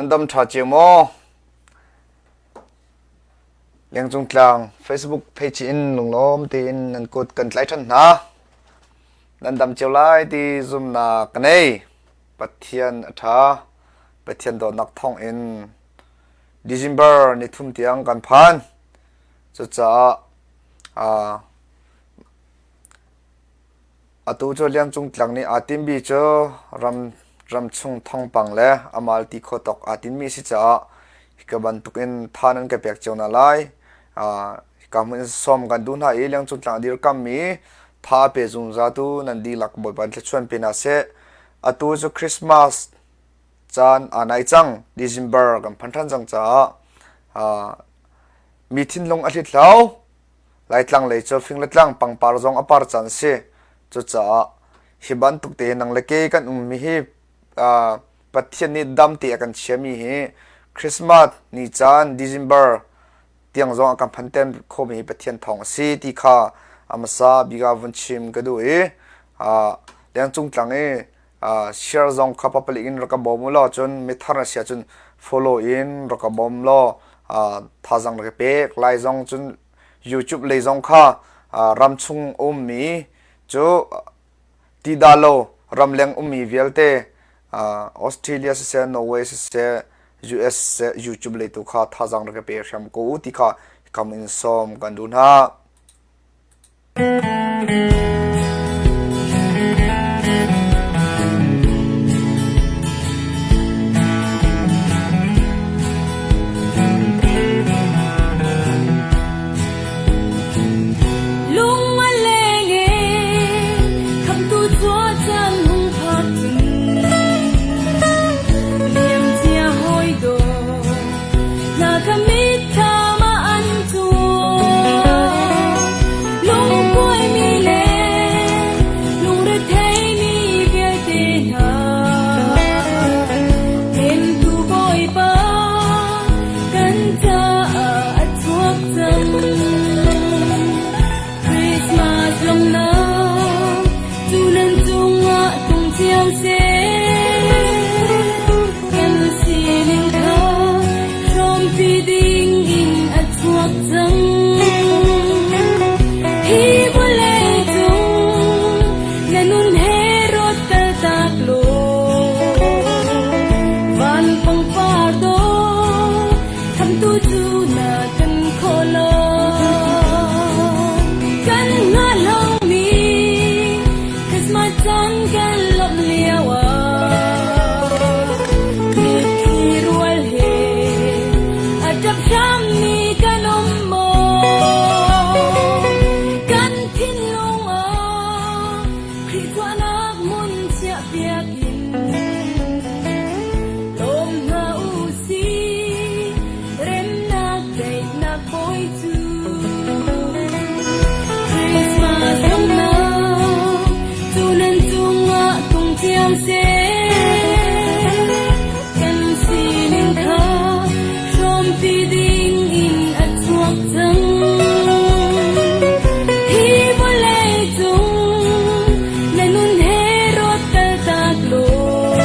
Nan dam ṭha cio maw? Lengcung tlang Facebook page in lunglawm tein nan kut kan tlai ṭhan hna. Nan dam cio lai ti zumnak ka nei. Pathian a ṭha. Pathian dawtnak thawng in December ni thum tiang kan phan. Cucaah Atu cu Liangcung tlang nih aa tinmi cu ramchung thawngpang le a malti khuatok aa tinmi a si caah hika bantukin tha nan ka pek cio hna lai. Hika hmun in sawm kan duh hna i Liangcung tlang a dirkammi tha a pe zungzaltu nan dihlak Bawipa in thluachuan pe hna seh. Atu cu Christmas caan aa nai cang. December kan phan ṭhan cang caah mi thinlung a hlithlau. Laitlang lei cu fing le tlang pangpar zong a par caan a si. Cucaah hi bantuk te nang le ke kan ummi hi Pathian nih dam te a kan chiami hi Christmas ni caan December tiang zong a kan phanten khomi hi Pathian thawng a si ti kha a hmasa bik ah vun chim ka duh i lengcung tlang i share zong kha papalik in rak ka bawm u law cun mithar na si ahcun follow in rak ka bawm law thazang rak ka pek lai zong cun YouTube lei zong kha ramchung ummi cu ti dah lo ramleng ummi vialte Australia siseh Norway siseh US siseh YouTube lei tu kha thazang rak ka pe hram ko u ti kha kam in sawm kan duh hna. Lung a leng e, khamtu cuah caan hung phak cun. Liamcia hawi dawt, hna kha mitthlam ah an cuang. Lungkuaimi le lungretheimi vialte hna, hnemtu Bawipa kan caah a chuak cang. Christmas lawmhnak cu nan cungah tlung cio seh. Kan sining kha hrawmpi dingin a chuak cang. Hi vawlei cung na nun he rawt kaltak law, van pangpar dawh khamtu cu na kan khawh lo. Kan hngalh lomi Christmas caan kan lawmh lio ah mitthli rual he a ṭap hrammi kan um maw? Kan thinlung ah Khrih tuahnak hmun chiahpiak in lawm hna u sih, remnak daihnak bawi cu. Christmas lawmhnak cu nan cungah tlung cio seh. Kan sining kha hrawmpi ding in a chuak cang. Hi vawlei cung na nun he rawt kaltak law,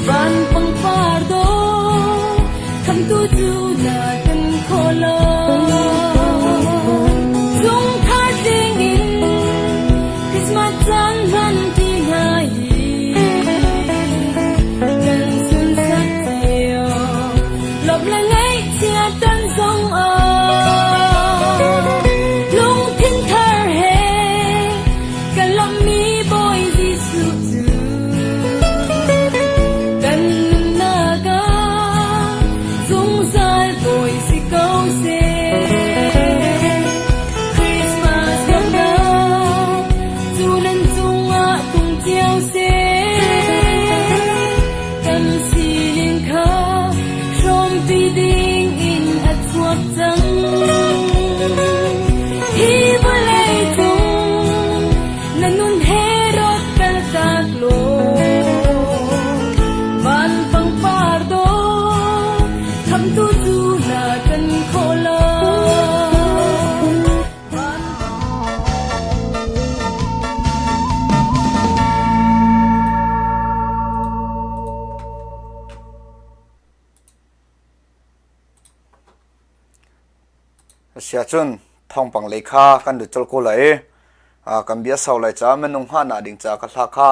van pangpar dawh khamtu cu na kan khawh lo. Chungkhar tling in Christmas caan hman ti hna hi kan sunsak cio. Lawmh le. Asiahcun thawngpang lei kha kan lut colh ko lai i kan bia sau lai caah minung hngahnak ding caah ka hla kha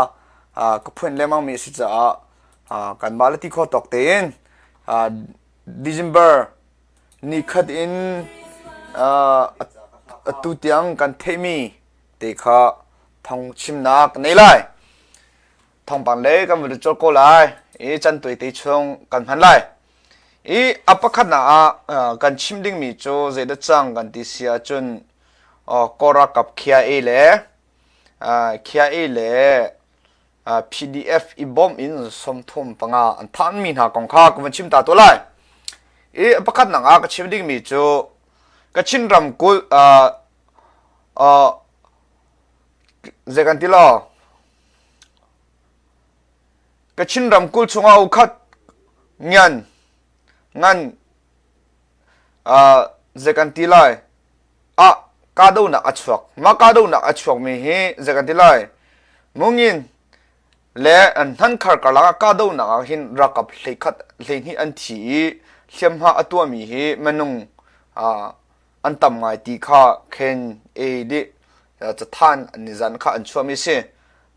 ka phuan lengmangmi a si caah kanmah le ti khawh tawk tein December ni khat in atu tiang kan theihmi te kha thawngchimnak ka nei lai. Thawngpang lei kan van lut colh ko lai i can tuaite chung kan hman lai. I a pakhatnak ah kan chim dingmi cu zeidah cang kan ti si ahcun Kawl ralkap KIA le KIA le PDF i bawmh in 35 an thanmi hna kong kha ka van chim ta tuah lai. I a pakhatnak ah ka chim dingmi cu Kachin ramkulh zei kan ti law Kachin ramkulh chungah ukhat ngian ngan zei kan ti lai ah kahdohnak a chuak. Mah kahdohnak a chuakmi hi zei kan ti lai Mungin le Hnankar karlak ah kahdohnak ah hin ralkap 11 12 an thi i hliamhma a tuahmi hi minung an tam ngai ti kha khen e dih cathan nizan kha an chuahmi si.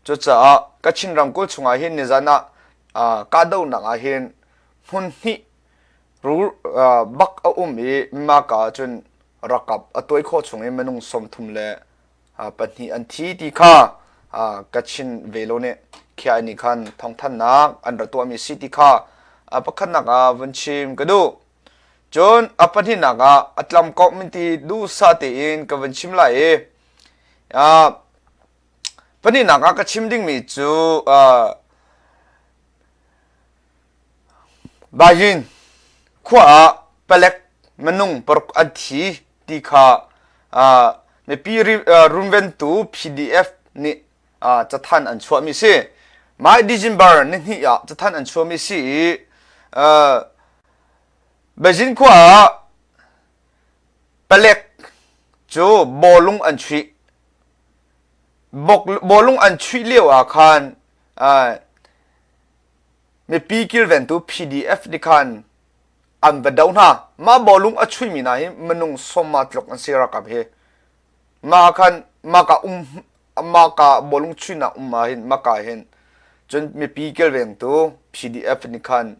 Cucaah Kachin ramkulh chungah hin nizan ah kahdohnak ah hin hmun hnih bak a um i maka ahcun rakap a tuai khawh chung i minung 32 an thi ti kha Kachin velo nih khia nih khan thawngthannak an ra tuahmi si ti kha pakhatnak ah vun chim ka duh. Cun a pahnihnak ah a tlam kawh minti duhsah tein ka vun chim lai i pahnihnak ah ka chim dingmi cu Bayin khua ah palek minung paruk an thi ti kha mipi runventu PDF nih cathanh an chuahmi si. Mah December nihnih ah cathanh an chuahmi si i Beijing khua ah palek cu bawlung an chuih. Bawlung an chuih lio ah khan mipi kilventu PDF nih khan an va do hna. Mah bawlung a chuihmi hna hi minung sawma tluk an si ralkap hi. Mah khan maka um maka bawlung chuihnak um ah hin maka hin cun mipi kilvengtu PDF nih khan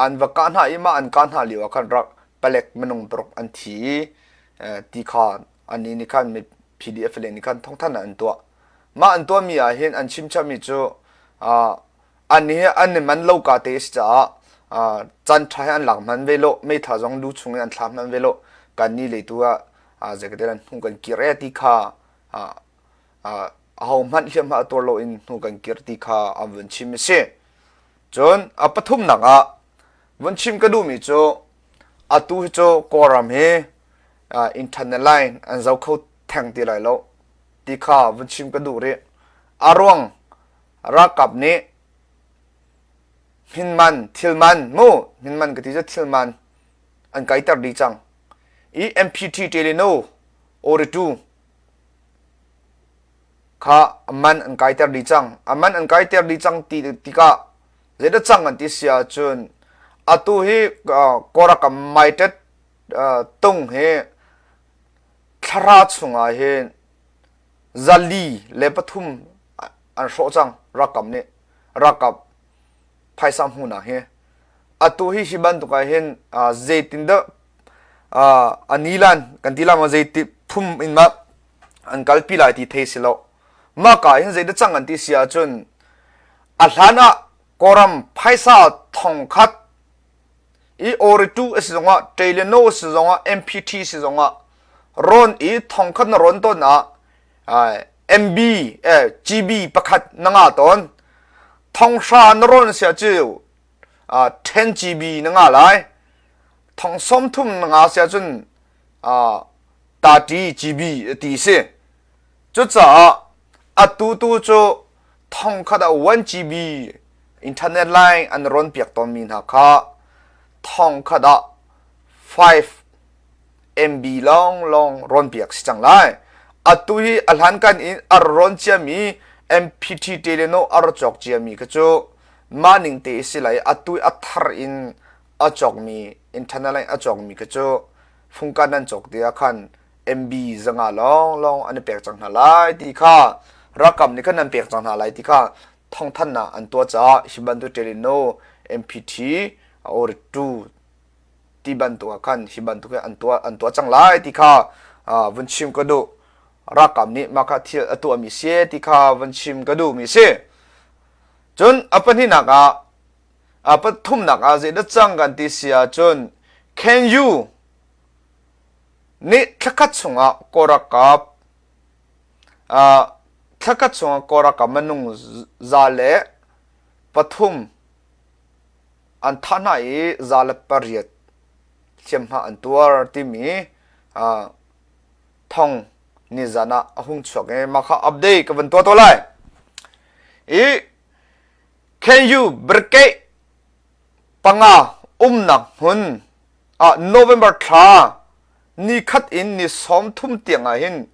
an va kah hna i mah an kah hna lio ah khan rak palek minung paruk an thi i ti kha annih nih khan PDF le nih khan thawngthanhnak an tuah. Mah an tuahmi ah hin an chimchapmi cu an hi an i man lo ka te a si caah caan ṭha hi an lak hman ve lo meitha zong lu chung in an thla hman ve lo kan nih lei tu ah zeikatil an hnu kan kir e ti kha aho hmanh hliamhma a tuar lo in hnu kan kir ti kha an vun chim a si. Cun a pathumnak ah vun chim ka duhmi cu atu hi cu Kawlram hi internet line an zo kho theng ti lai lo ti kha vun chim ka duh rih. A ruang ralkap nih hminman thilman mu hminman ka ti cu thilman an kaiter dih cang. I MPT Teleno Oritu kha a man an kaiter dih cang. A man an kaiter dih cang ti tikah zeidah cang an ti si ahcun atu hi Kawlram maitet tung hi thlara chungah hin 403 an hrawh cang ralkap nih ralkap phaisa hmuhnak hi atu hi hi bantuk ah hin zeitindah a nilan kan ti lai maw zeiti phum in mah an kalpi lai ti thei si lo mah ka hin zeidah cang an ti si ahcun a hlan ah Kawlram phaisa 1000 i Oritu a si zongah Telenor a si zongah MPT si zongah rawn i 1000 na rawn tawn ah MB GB pakhat na ngah tawn 1000 na rawn si ahcun 10 GB na ngah lai 30,000 na ngah si ahcun 30 GB ti si cucaah atu tu cu 1000 ah 1 GB internet line an rawn piak tawnmi hna kha 1000 ah 5 MB lawnglawng rawn piak si cang lai. Atu hi a hlankan in a rawn ciami MPT Teleno a ra cawk ciami kha cu mah ning te si lai atu a thar in a cawkmi internet line a cawkmi kha cu. Fungkan nan cawk ti ah khan MB 500 lawnglawng an i pek cang hna lai ti kha ralkap nih khan nan pek cang hna lai ti kha thawngthanhnak an tuah caah hi bantuk Telino MPT or 2 ti bantuk ah khan hi bantuk hi an tuah an tuah cang lai ti kha vun chim ka duh. Ralkap nih mah kha thil a tuahmi si ti kha vun chim ka duhmi si. Cun a pahnihnak ah a pathumnak ah zeidah cang kan ti si ahcun can you nih thlakhat chungah Kawl ralkap thlakhat chungah Kawl ralkap minung 103 an thah hna i 108 hliamhma an tuar timi thong nizan ah a hung chuak i mah kha update ka van tuah to lai. I can you brigade 5 umnak hmun ah November thla ni khat in ni 30 tiang ah hin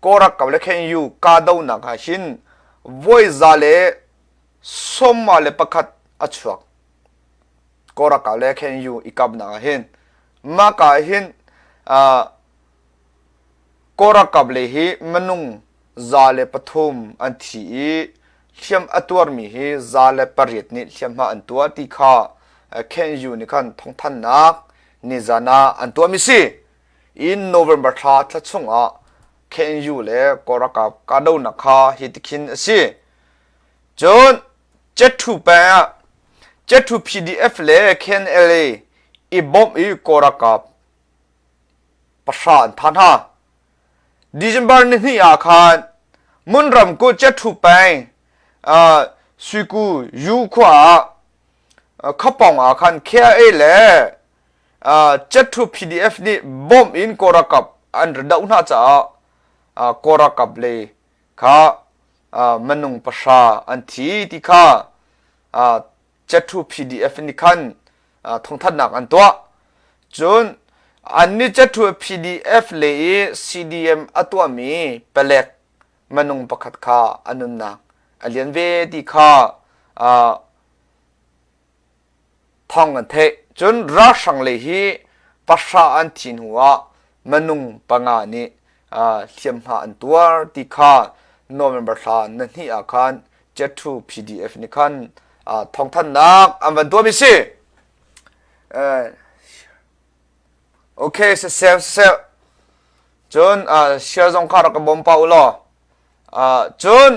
Kawl ralkap le KNU kahdohnak ah hin voi 121 a chuak. Kawl ralkap le KNU i kapnak ah hin mah ka ah hin Kawl ralkap lei hi minung 103 an thi i hliam a tuarmi hi 108 nih hliamhma an tuar ti kha KNU nih khan thawngthanhnak nizan ah an tuahmi si. In November thla thla chungah KNU le Kawl ralkap kahdohnak kha hi tikhin a si. Cun Cethu peng ah Cethu PDF le KNLA i bawmh i Kawl ralkap 9 an phan hna. December ni hnih ah khan Mun ramkulh Cethu peng Suiku Yu khua ah khuapawng ah khan KIA le Cethu PDF nih bomb in Kawl ralkap an ra doh hna caah Kawl ralkap lei kha minung 9 an thi ti kha Cethu PDF nih khan thawngthanhnak an tuah. Cun annih Cethu PDF le i CDM a tuahmi palek minung pakhat kha a nunnak a lian ve ti kha thawng an theih. Cun ralhrang lei hi 9 an thi hnu ah minung 5 nih hliamhma an tuar ti kha November thla na hnih ah khan Cethu PDF nih khan thawngthanhnak an van tuahmi si. Okay, siseh siseh. Cun share zong kha rak ka bawm pa u law. Cun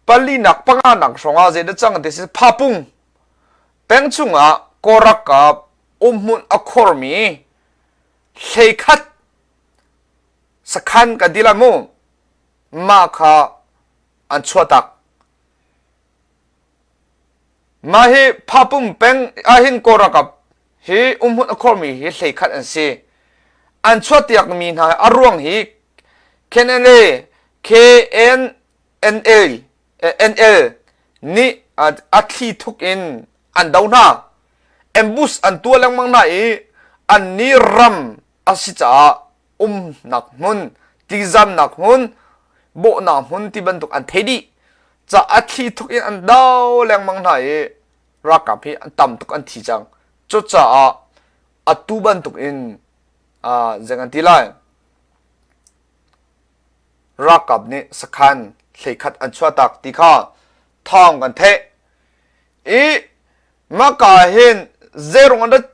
palinak panganak hrawng ah zeidah cang ti si phapung peng chungah Kawl ralkap umhmun a khormi 11 sakhan kan ti lai mu mah kha an chuahtak. Mah hi Phapung peng ahhin Kawl ralkap hi umhmun a khormi hi 11 an si. An chuahtiakmi hna a ruang hi KNLA, KNNA, NL nih a thli thuk in an do hna. Ambush an tuah lengmang hna i an ni ram a si caah umnak hmun, tizamnak hmun, bawhnak hmun ti bantuk an thei dih. Ca a thli thuk in an do lengmang hna i ralkap hi an tam tuk an thi cang. Cucaah atu bantuk in zeng an ti lai. Ralkap nih sakhan 11 an chuahtak ti kha thawng kan theih. I maka hin zeirung an rat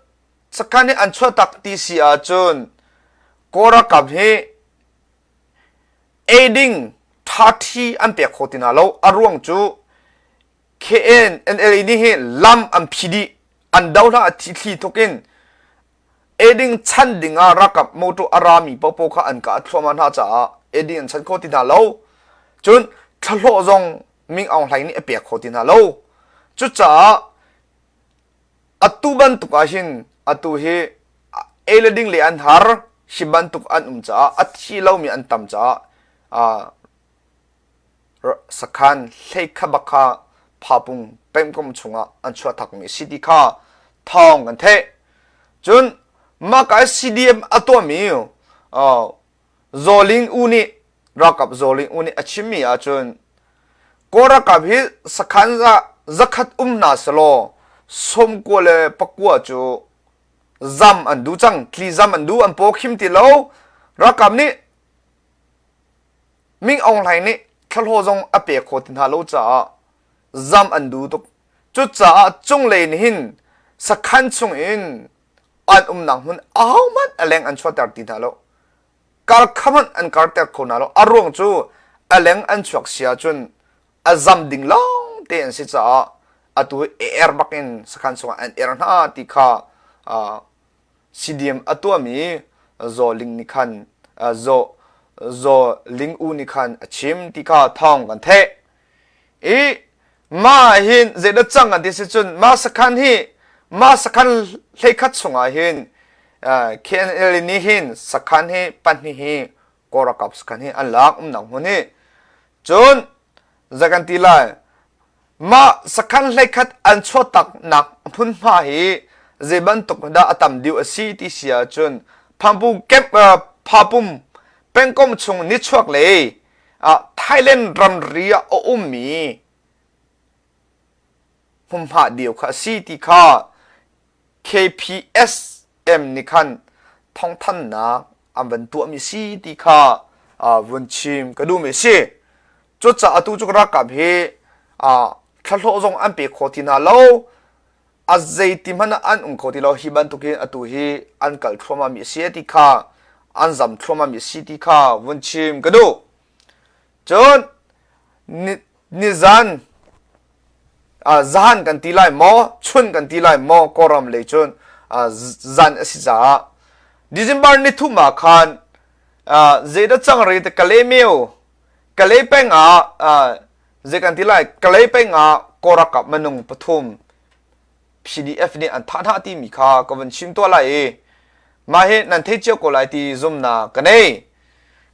sakhan hi an chuahtak ti si ahcun Kawl ralkap hi ei ding ṭhaṭhi an pek kho ti hna lo. A ruang cu KN NLA nih hi lam an phi dih. An do hna a thi thli tuk in ei ding chan ding ah ralkap motor a rami paohpaoh kha an kah thluahmah hna caah ei ding an chan kho ti hna lo. Cun thlahlawh zong Ming Aung Hlaing nih a pek kho ti hna lo. Cucaah Atu bantuk ah hin atu hi ei le ding le an har hi bantuk an um caah a thi lomi an tam caah sakhan hleikha bak kha phapung pengkom chungah an chuah thakmi si ti kha thawng kan theih. Cun mah ka CDM a tuahmi Zaw Ling U nih ralkap Zaw Ling U nih a chimmi ahcun Kawl ralkap hi sakhan 100 um hna selaw 99 cu zam an duh cang. Tli zam an duh, an paw khim ti lo. Ralkap nih Ming Aung Hlaing nih thlahlawh zong a pek kho ti hna lo caah zam an duh tuk. Cucaah cunglei nih hin sakhan chung in an umnak hmun ahohmanh a leng an chuahter ti hna lo. Kar kha hmanh an karter kho hna lo. A ruang cu a leng an chuak si ahcun a zam ding lawng te an si caah atu hi er bak in sakhan chungah an er hna ti kha CDM a tuahmi Zaw Ling nih khan Zaw Zaw Ling U nih khan a chim ti kha thawng kan theih. I mah hin zeidah cang an ti si cun mah sakhan hi mah sakhan hleikhat chungah hin KNL nih hin sakhan hi pahnih hi Kawl ralkap sakhan hi an lak umnak hmun hi cun zei kan ti lai Mah sakhan hleikhat an chuahtaknak hmunhma hi zei bantuk dah a tam deuh a si ti si ahcun Phampu camp Phapum pengkomh chung nichuak lei Thailand ramri ah a ummi hmunhma deu kha a si ti kha KPSM nih khan thawngthanhnak an van tuahmi si ti kha vun chim ka duhmi a si. Cucaah atu cu ralkap hi thlahlawh zong an pe kho ti hna lo. A zeiti hmanh ah an um kho ti lo. Hi bantukin atu hi an kal thluahmahmi a si ti kha an zam thluahmahmi a si ti kha vun chim ka duh. Cun nizan zahan kan ti lai maw chun kan ti lai maw Kawlram lei cun zan a si caah December ni thum ah khan zeidah cang ri te Kalaymyo Kalay peng ah zei kan ti lai Kalay peng ah Kawlralkap minung pathum PDF nih an thah hna timi kha ka vun chim tuah lai i mah hi nan thei cio ko lai ti zumnak ka nei.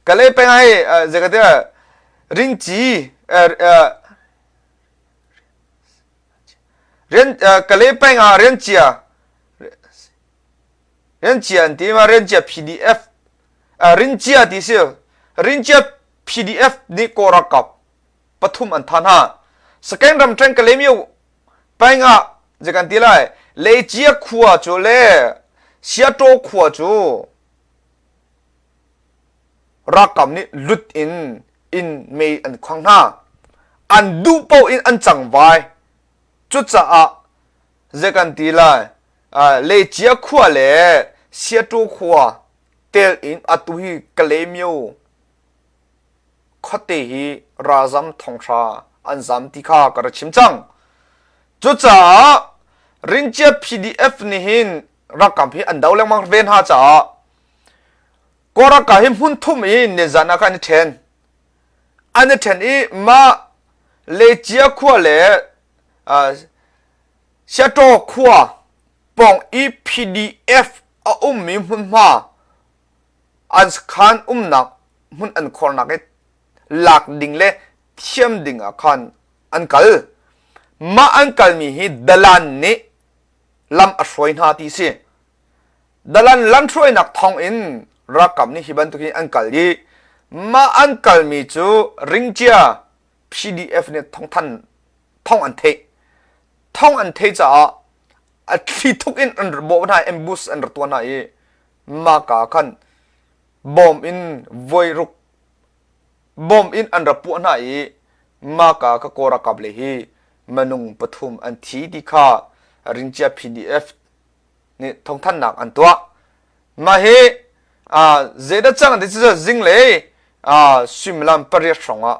Kalay peng ah hi zei ka ti ringci rian Kalay peng ah riancia riancia an ti ma riancia PDF rincia ti si rincia PDF nih Kawlralkap pathum an than hna. Sakeng ramṭhen Kalaymyo peng ah zei kan ti lai Leicia khua cu le Siataw khua cu ralkap nih lut in inn mei an khuang hna. An duh paoh in an cangvai. Cucaah zei kan ti lai Leicia khua le Siataw khua tel in atu hi Kalaymyo khuate hi ralzam thonghra an zam ti kha ka ra chim cang. Cucaah Rincia PDF nih hin ralkap hi an do lengmang ve hna caah Kawlralkap hi hmun thum i nizan ah khan an i ṭhen. An i ṭhen i mah Lecia khua le uh, Siataw khua pawng i PDF a ummi hmunhma an sakhan umnak hmun an khuarnak i lak ding le thiam ding ah khan an kal. Mah an kalmi hi dalan nih lam a hruai hna ti si. Dalan lam hruainak thawng in ralkap nih hi bantuk hin an kal i mah an kalmi cu ringcia PDF nih thawngthan thawng an theih. Thawng an theih caah a thli thuk in an bawh hna ambush an ra tuah hna i maka khan bom in voi ruk bom in an ra puah hna i maka ka kaw ralkap le hi minung pathum an thi ti kha Ringcia PDF nih thawngthanhnak an tuah. Mah hi zeidah cang ti cu zinglei suimilam pariat hrawng ah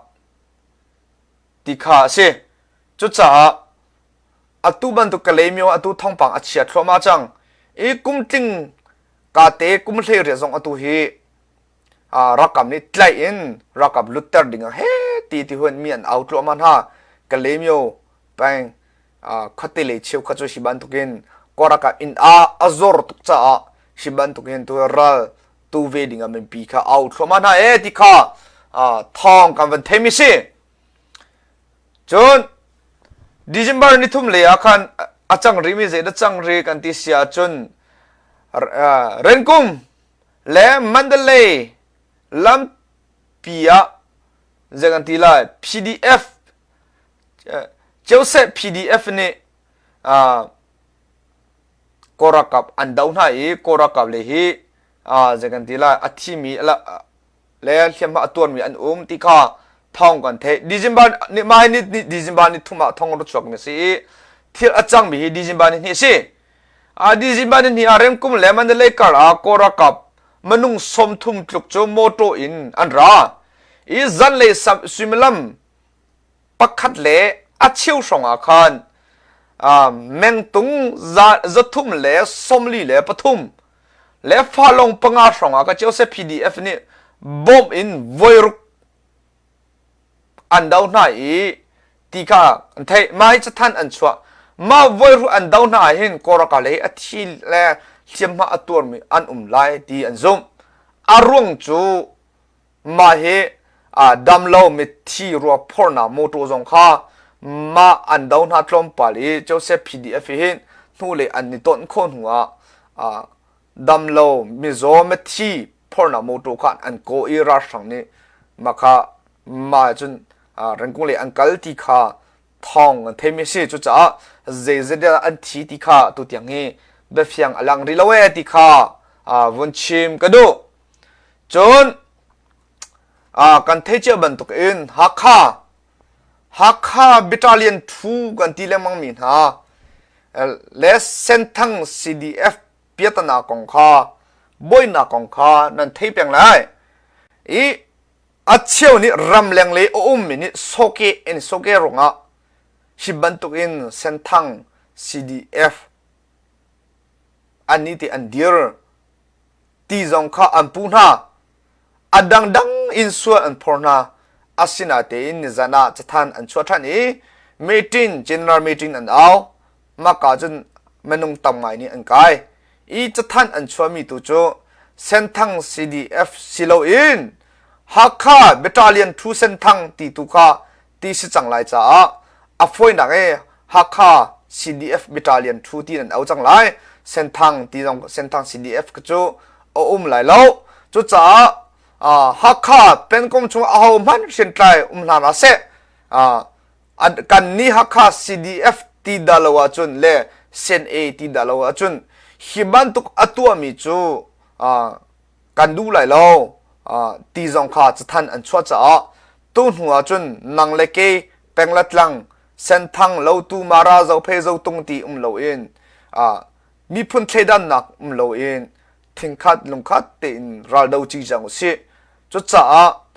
ti kha a si. Cucaah atu bantuk Kalaymyo atu thawngpang a chia thluahmah cang. I kum tling kate kum 18 zong atu hi ralkap nih tlaih in ralkap lutter ding ah he ti ti hun mi an au tluahmah hna. Kalaymyo peng khuate lei cheukhat cu hi bantukin Kawlralkap inn ah a zor tuk caah hi bantukin tu ral tu ve ding ah mipi kha au thluahmah hna e ti kha thawng kan van theimi si. Cun December ni thum lei ah khan a cang rimi zeidah cang ri kan ti si ahcun Renkum le Mandalay lampi ah zei kan ti lai PDF Joseph PDF nih Kawl ralkap an do hna i Kawl ralkap le hi zei kan ti lai a thimi le hliamhma a tuarmi an um ti kha thawng kan theih. December ni mah ni ni December ni thum ah thong rak chuakmi a si i thil a cangmi hi December ni hnih a si. December ni hnih ah Remkum le Mandalay kar ah Kawl ralkap minung 30 tluk cu motor in an ra i zanlei suimilam pakhat le a cheu hrawng ah khan mengtung 343 le falong panga hrawng ah ka Joseph PDF nih bomb in voiruk an do hna i ti kha an theih. Mah hi cathanh an chuah. Mah voiruk an do hna ah hin Kawlralkap lei a thi le hliamhma a tuarmi an um lai ti an zumh. A ruang cu mah hi damlo mithi ruak phornak motor zong kha mah an do hna tlawmpal i Joseph PDF hi hnulei an i tonh khawh hnu ah damlo mizaw mithi phornak motor kha an kawh i ralhrang nih mah kha mah cun rengkung lei an kal ti kha thawng an theimi a si. Cucaah zeizat dah an thi ti kha tutiang hi biafiang a lang rih lo ee ti kha vun chim ka duh. Cun kan theih cia bantuk in Hakha Hakha Battalion 2 kan ti lengmang mi hna le Senthang CDF piatana kong kha buainak kong kha nan thei peng lai. I a cheu nih ramleng le a ummi nih soke in soke ruangah hi bantuk in Senthang CDF an nih ti an dir ti zong kha an puh hna. A dangdang in sual an phor hna. Asinatein nizan ah cathan an chuah ṭhan i meeting general meeting an au. Maka cun minung tam ngai nih an kai. I cathan an chuahmi tu cu Senthang CDF si loin Hakha Battalion Thu Senthang ti tu kha ti si cang lai caah a fawinak e Hakha CDF Battalion 2 ti nan au cang lai. Senthang ti zong Senthang CDF cu a um lai lo. Cucaah Hakha pengkom chung aho hmanh hriamtlai um hna hlah seh. Kan nih Hakha CDF ti dah lo ahcun le CNA ti dah lo ahcun hi bantuk a tuahmi cu kan duh lai lo ti zong kha cathanh an chuah caah tu hnu ahcun nang le kei peng le tlang senthang lotu mara zophei zotung ti um loin miphun thleidannak um loin thingkhat lungkhat tein raldo ci cang usih. Cucaah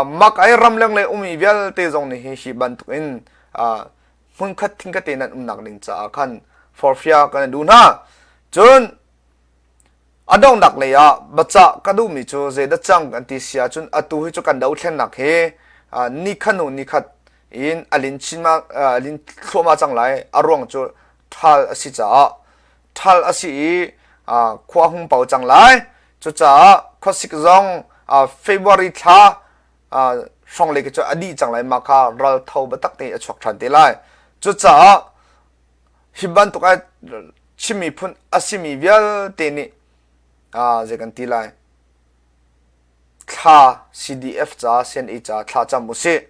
mak ai ramleng le umi vialte zong nih hi hi bantuk in hmunkhat thingkhat te nan umnak ding caah khan forfia kan duh hna. Cun A donghnak lei ah biacah ka duhmi cu zeidah cang kan ti si ahcun atu hi cu kan dothlennak hi nikhat hnu nikhat in a lin chin ma a lin thluahmah cang lai. A ruang cu ṭhal a si caah ṭhal a si i khua hung pau cang lai. Cucaah khuasik zong February thla hrawng lei khi cu a dih cang lai. Mah kha ral tho biatak tein a chuak ṭhan te lai. Cucaah hi bantuk ah Chin miphun a simi vialte nih zei kan ti lai thla CDF ca CNA ca thla cam usih.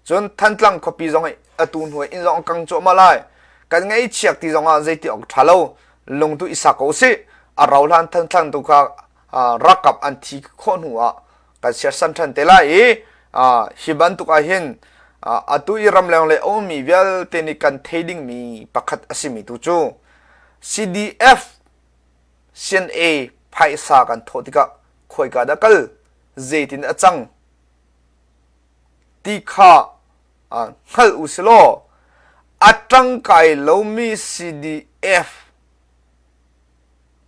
Cun Thantlang khuapi zong atu hnu inn zong kang cuahmah lai. Kan ngaihchiak ti zong ah zeiti awk ṭha lo. Lung tu i sak ko usih. A rau hlan Thantlang tu kha rakap an thi khawh hnu ah kan sersan ṭhan te lai i hi bantuk ah hin atu i ramleng le a ummi vialte nih kan thei dingmi pakhat a simi tu cu CDF CNA phaisa kan thawh tikah khawika dah kal zeitin a cang ti kha hngalh u si law a ṭangkai lomi CDF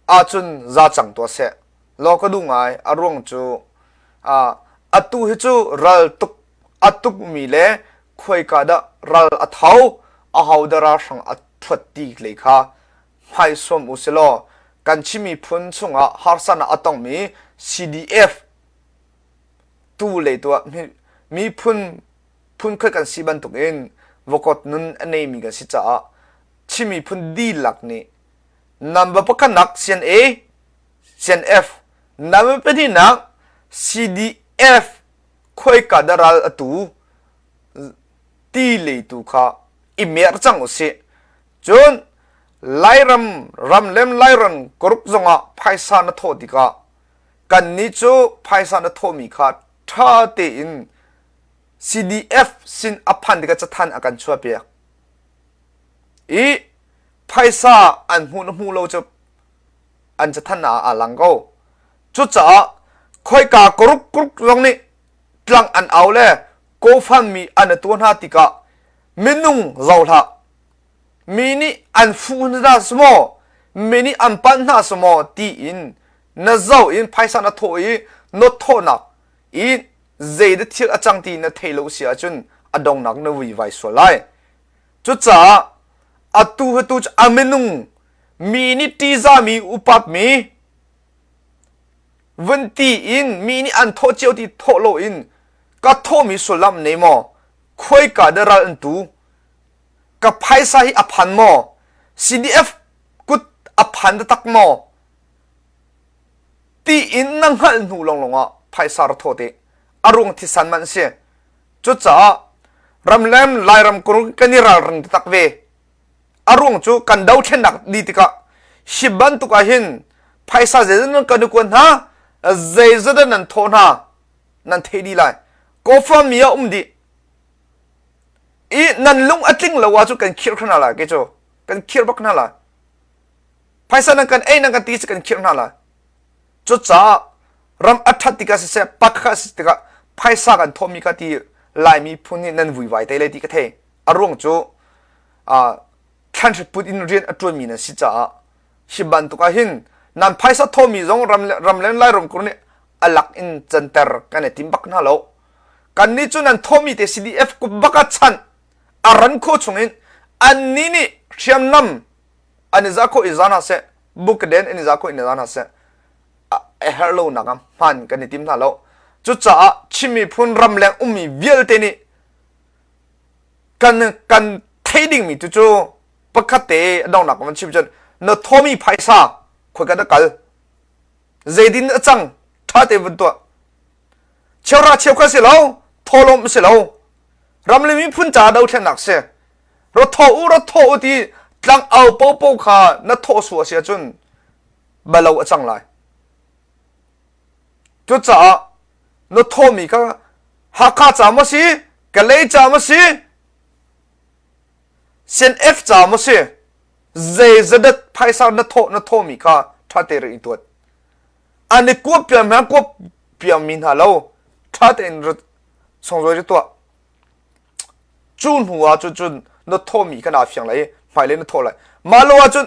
ahcun za cang tuah seh law ka duh ngai. A ruang cu atu hi cu ral tuk a tukmi le khuaika dah ral a tho aho dah ralhrang a thuat ti lei kha hmaisuam u silaw kan Chin miphun chungah harsanak a tongmi CDF tu le tuah miphun phunkhat kan si bantukin vokot nun a neimi kan si caah Chin miphun dihlak nih Number pakhatnak CNA, CNF, number pahnihnak CDF khuaika dah ral atu ti leitu kha i mer cang usih. Cun. Lairam ramlem Lairam group zongah phaisa na thawh tikah kannih cu phaisa na thawhmi kha ṭha tein CDF sin a phan tikah cathanh a kan chuahpiak. I phaisa an hmuh na hmuh lo cu an cathanh ah aa lang ko. Cucaah khoika group group zong nih tlang an au le GoFundMe an i tuah hna tikah minung zoh hlah. Mi nih an fuh hna si maw? Mi nih an panh hna si maw? tiin na zoh in phaisa na thawh i na thawhnak i zeidah thil a cang ti na thei lo si ahcun a dongnak na vuivai sual lai. Cucaah atu hi tu cu a minung mi nih ṭihzahmi upatmi vun ti in mi nih an thawh cio ti thawh loin ka thawhmi sullam nei maw khuaika dah ral an tu ka phaisa hi a phan maw CDF kut a phan taktak maw tiin na hngalh hnu lawnglawng ah phaisa ra thaw te a ruang thisan man si cucaah ramlem lairam kurung kan i ralring taktak ve a ruang cu kan dothlennak di tikah hi bantuk ah hin phaisa zeizat nan kan i kuan hna zeizat nan thawh hna nan thei dih lai kawfa mi ah um dih i nan lung a tling lo ahcun kan khirh hna lai ke cu kan khirh bak hna lai phaisa nan kan ei nan kan ti si kan khirh hna lai cucaah ram a ṭhat tikah siseh pakhat si tikah phaisa kan thawhmi kha ti Laimi phun nih nan vuivai te lai ti ka thei a ruang cu thlanhri put in rian a ṭuanmi nan si caah hi bantuk ah hin nan phaisa thawhmi zong ram ramleng Lairam kur nih a lak in canter kan i tim bak hna lo Kannih cu nan thawhmi te CDF kut bak ah chanh a ran khawh chungin annih nih hriamnam an i zah khawh i za hna seh, bukden an i zah khawh in i za hna seh, a herh lonak ah hman kan i tim hna lo. Cucaah Chin miphun ramleng ummi vialte nih kan kan thei dingmi tu cu pakhat te a donghnak van chim cun na thawmi phaisa khoika dah kal zeidin a cang ṭha te vun tuah Cheuhra cheukhat si lo, thawhlawm si lo. Ram le miphun ca dothlennak si. Ra thaw u, ra thaw u ti tlang au popo kha na thawh su a si ahcun balo a cang lai. Cucaah na thawmi kha Hakha ca maw si, Kalay ca maw si, CNF ca maw si, zeizadat phaisa na thawh na thawhmi kha ṭha te rak i tuat. An i kuap piam hna kuap piammi hna lo ṭha tein rat songzawi ri tuah. Cu hnu ah cun cun na thawhmi kha naa fiang lai i hmailei na thawh lai. Mah lo ahcun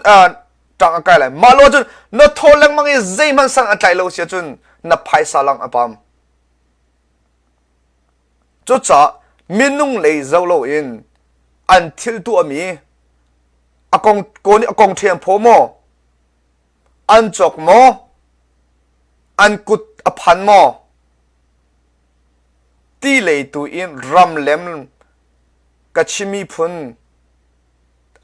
ṭang a kai lai. Mah lo ahcun na thawh lengmang i zeihmanh san a tlai lo si ahcun na phaisa lang a pam. Cucaah minung lei zoh loin an thil tuahmi a kong kaw nih a kong ṭhiam phaw maw an cawk maw an kut a phan maw ti lei tu in ramlem ka Chin miphun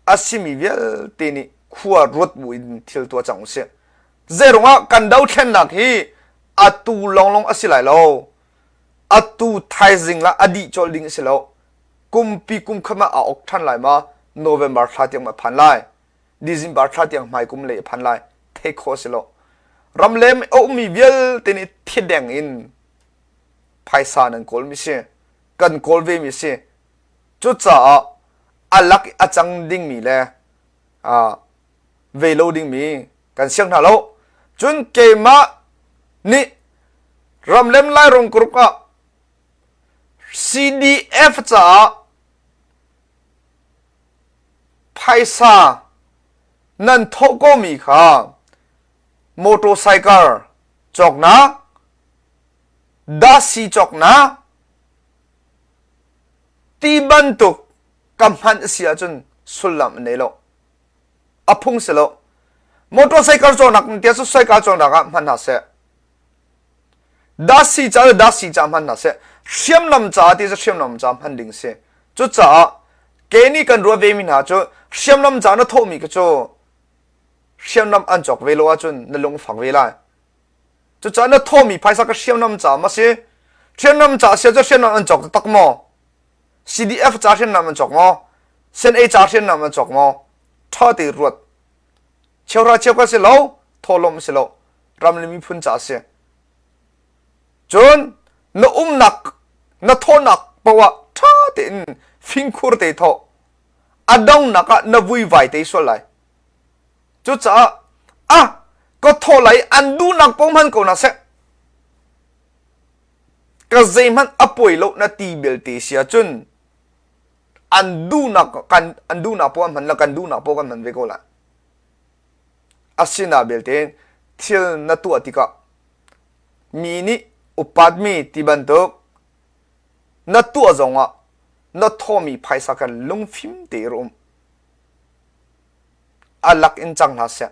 a simi vialte nih khua ruat bu in thil tuah cang usih. Zeirungah kan dothlennak hi atu lawnglawng a si lai lo. Atu thaizing lah a dih colh ding a si lo. Kumpi kum khat ah a ok ṭhan lai ma November thla tiang ma phan lai. December thla tiang hmai kum lei a phan lai. Theih khawh a si lo. Ramlem a ummi vialte nih thideng in phaisa nan kawlmi si. Kan kawl vemi si. Cucaah a lak i a cang dingmi le ve lo dingmi kan siang hna lo. Cun keimah nih ramlem Lairam group ah CDF caah phaisa nan thawh komi kha motorcycle cawknak, dasi cawknak, ti bantuk ka hman a si ahcun sullam a nei lo. A phung si lo. Motorcycle cawknak tiah cu cycle cawknak ah hman hna seh. Dasi ca le dasi ca hman hna seh. Hriamnam ca ti cu hriamnam ca hman ding si. Cucaah ke nih kan ruah ve mi hna cu hriamnam ca na thawhmi kha cu hriamnam an cawk ve lo ahcun na lung fak ve lai. Cucaah na thawhmi phaisa ka hriamnam ca ma si? Hriamnam ca si ahcun hriamnam an cawk taktak maw? CDF ca hriamnam an cawk maw? CNA ca hriamnam an cawk maw? Ṭha te ruat. Cheuhra cheukhat si lo, thawhlawm si lo, ram le miphun ca a si. Cun na umnak, na thawhnak paoh ah ṭha tein fingkhur te thawh. A donghnak ah na vuivai te sual lai. Cucaah ah ka thawh lai an duhnak paoh hman ko hna seh. Ka zeihmanh a pawi lo na ti belte si ahcun an duhnak kan an duhnak poah an hman la kan duhnak poah kan hman ve ko lai. Asina belte thil na tuah tikah mi nih upatmi ti bantuk na tuah zongah na thawmi phaisa khan lungfim te i um. A lak in cang hna seh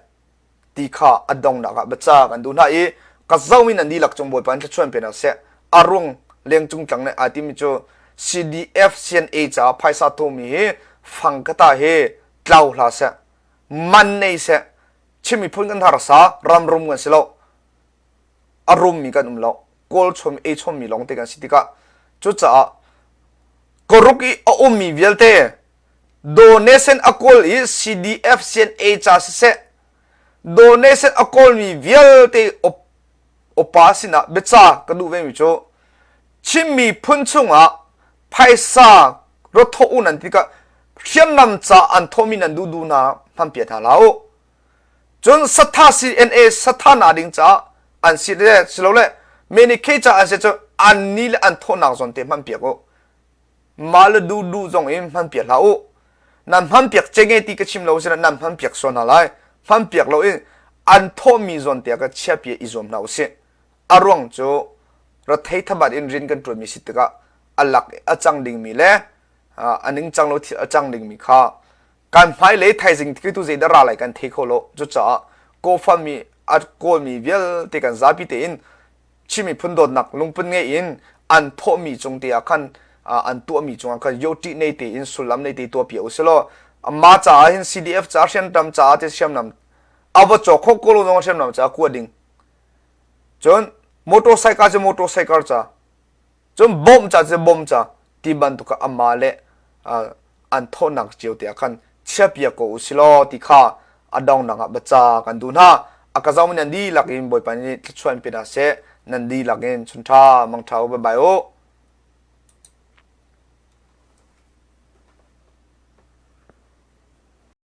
ti kha a donghnak ah biaca kan duh hna i ka zoh in an dihlak cung Bawipa in thluachuah in pe hna seh. A rung lengcung tlang nih aa timi cu CDF CNA caah phaisa thawmi hi fang kata hi tlau hlah seh man nei seh Chin miphun kan harsa ram rum kan si lo a rummi kan um lo kawl chom ei chommi lawng te kan si tikah cucaah koruk i a ummi vialte donation a kawl i CDF CNA ca siseh donation a kawlmi vialte opa sinah biaca ka duh vemi cu Chin miphun chungah phaisa rawthawh u nan ti tikah hriamnam ca an thawhmi nan duh duh hna hmanpiak hna hlah u. Cun satha CNA satha na ding caah an si le silole Medicaid ca an si cu an ni le an thawhnak zawn te hmanpiak u. Mah le duh duh zong in hmanpiak hlah u. Nan hmanpiak cenge ti ka chim lo si nan hmanpiak sual hna lai. Hmanpiak lo in an thawhmi zawn te ah ka chiahpiak i zuam hna usih. A ruang cu rathei thabat in rian kan ṭuanmi si tikah a lak a cang dingmi le a ningcang lo thil a cang dingmi kha kan hmailei thaizing tu zeidah ra lai kan thei kho lo. Cucaah kawfami a kawlmi vialte kan zapi tein Chin miphun dawtnak lungput ngei in an thawhmi cung te ah khan an tuahmi cungah khan yoṭih nei tein sullam nei te tuahpi u silaw mah caah hin CDF ca hriamnam caah te hriamnam a va cawk kho ko lo zong hriamnam caah kua ding. Cun motorcycle cu motorcycle ca, cun bomb ca cu bomb ca ti bantuk ah amah le an thawhnak cio te ah khan chiapiak ko u silaw ti kha a donghnak ah biaca kan duh hna. A ka zohmi nan dihlak in Bawipa nih thluachuah in pe hna seh. Nan dihlak in chunṭha mangṭha u. Bye bye u.